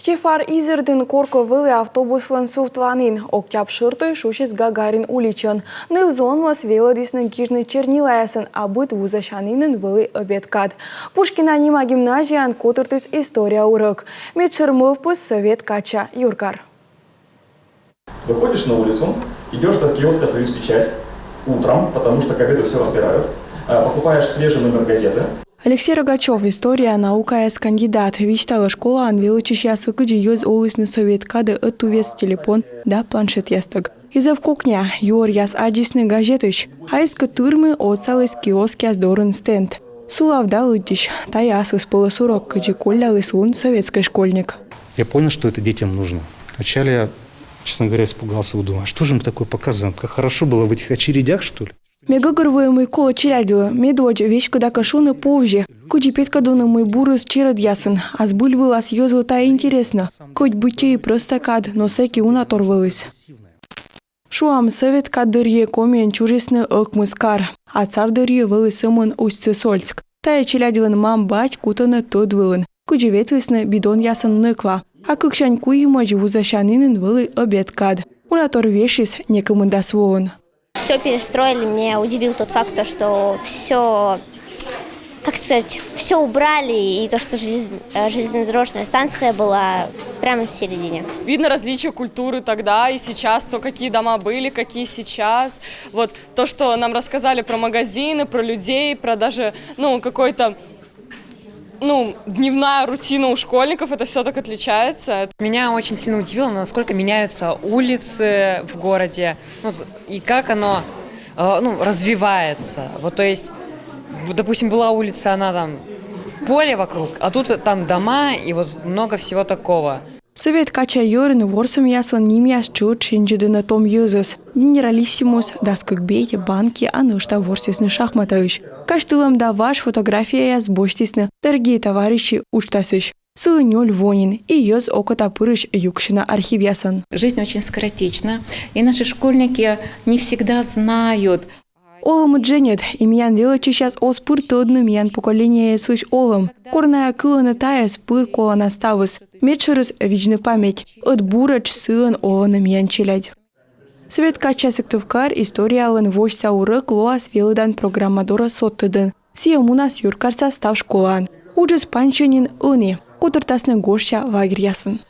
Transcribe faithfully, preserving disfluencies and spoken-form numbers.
Чефар изэрдын коркӧ вӧлі автобуслӧн сувтланін. Октябрь шӧртӧ шусис Гагарин уличын. Ныв-зонмӧс велӧдісны гижны чернилаясӧн, а быд вузасянінын вӧлі ӧбед кад. Пушкина нима гимназияын котыртіс история урок. Медшӧр мӧвпыс — сӧвет кача юркар. Выходишь на улицу, идешь до киоска «Союзпечать» утром, потому что к обеду все разбирают, э, покупаешь свежий номер газеты. Алексей Рогачёв, история наукаяс кандидат, висьталӧ школаын велӧдчысьяслы, кыдзи йӧз олісны сӧвет кадӧ ӧтуввез телефон да планшетъястӧг. И зэв кокниа: юӧръяс аддзисны газетысь, а эськӧ тырмы отсаліс киоскъяс дорын стенд. Сулав да лыддьысь. Тайӧ аслыспӧлӧс урок, кыдзи колляліс лун советскӧй школьник. Я понял, что это детям нужно. Вначале я, честно говоря, испугался, думаю: а что же мы такое показываем? Как хорошо было в этих очередях, что ли? Ме гӧгӧрвои, мый колӧ челядьлы. Медводз веськыда кӧ шуны, повзи, кыдзи петкӧдлыны, мый бурыс чередъясын. А збыль вылас йӧзлы тайӧ интереснӧ. Кӧть быттьӧ и прӧстӧ кад, но сэки уна тор вӧліс. Шуам, сӧвет кад дырйи Комиын чужисны ӧкмыс кар, а сар дырйи вӧлі сӧмын Усть-Сысольск. Тайӧ челядьлӧн мам-бать кутӧны тӧд вылын, кыдзи ветлісны бидонъясӧн нӧкла. А кыксянь куимӧдз вузасянінын вӧлі ӧбед кад. Уна тор вешйис некымында воын. Все перестроили. Меня удивил тот факт, то, что все, как сказать, все убрали, и то, что желез- э, железнодорожная станция была прямо в середине. Видно различия культуры тогда и сейчас, то, какие дома были, какие сейчас. Вот то, что нам рассказали про магазины, про людей, про даже, ну, какой-то, ну, дневная рутина у школьников, это все так отличается. Меня очень сильно удивило, насколько меняются улицы в городе, ну, и как оно, э, ну, развивается. Вот, то есть, допустим, была улица, она там поле вокруг, а тут там дома и вот много всего такого. Сӧвет кача йӧрын ворсӧмъяслӧн нимъяс тшӧтш синзьӧдӧны том йӧзыс. Генералиссимус, дас кык бедь, банки, а нӧшта ворсісны шахматаысь. Казьтылӧм да важ фотографияяс босьтісны «Дорогие товарищи» уджтасысь. Сылы нёль во нин, и йӧз окота пырысь юксьӧны архивъясӧн. Жизнь очень скоротечна, и наши школьники не всегда знают. Олӧмыд дженьыд, и миян велӧдчысьяс оз пыр тӧдны миян поколениеыслысь олӧм. Кор найӧ кылӧны тайӧс, пыр колана ставыс. Медшӧрыс — видзны память. Ӧд буретш сыӧн олӧны миян челядь. Сӧвет кача Сыктывкар историялӧн восьса урок лоас велӧдан программа дорӧ содтӧдӧн. Сійӧ мунас юркарса став школаын. Уджыс пансьӧ нин ӧні. Котыртасны гожся лагерьясын.